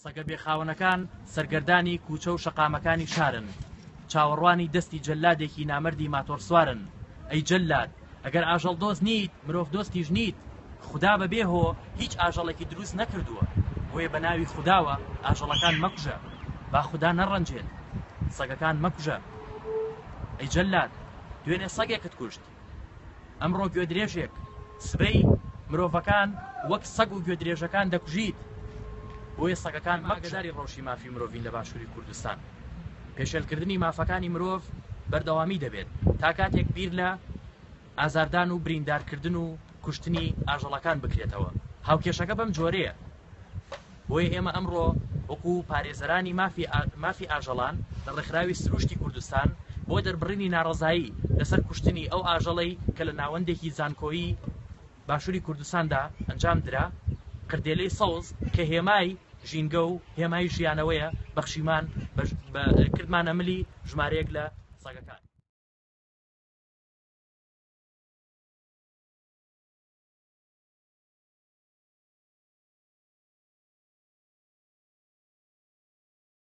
سەگە بێخاوەنەکان سەرگەردانی کوچە و شەقامەکانی شارن، چاوەڕوانی دەستی جەلادێکی نامەردی ماتۆڕسوارن. ئەی جەلاد، ئەگەر ئاژەڵدۆست نیت، مرۆڤدۆستیش نیت. خودا بە بێ هۆ هیچ ئاژەڵێکی دروست نەکردووە، بۆیە بە ناوی خوداوە ئاژەڵەکان مەکوژە، با خودا نەڕەنجێت. سەگەکان مەکوژە. ئەی جەلاد، دوێنێ سەگێکت کوشت. ئەمڕۆ گوێدرێژێک، سبەی مرۆڤەکان وەک سەگ و گوێدرێژەکان دەکوژیت، بۆیە سەگەکان ئاگاداری ڕەوشی مافی مرۆڤین لە باشووری کوردستان. پێشێلکردنی مافەکانی مرۆڤ بەردەوامی دەبێت تا کاتێک بیر لە ئازاردان و بریندارکردن و کوشتنی ئاژەڵەکان بکرێتەوە. هاوکێشەکە بەم جۆرەیە. بۆیە ئێمە ئەمڕۆ وەکو پارێزەرانی مافی مافی ئاژەڵان لە ڕێکخراوی سروشتی کوردستان بۆ دەربڕینی ناڕەزایی لەسەر کوشتنی ئەو ئاژەڵەی کە لە ناوەندێکی زانکۆیی باشوری کوردستاندا ئەنجام درا، قردێلەی سەوز کە هێمای ژینگە و هێمای ژیانەوەیە بەخشیمان بە کردمانە ملی ژمارەیەک لە سەگەکان.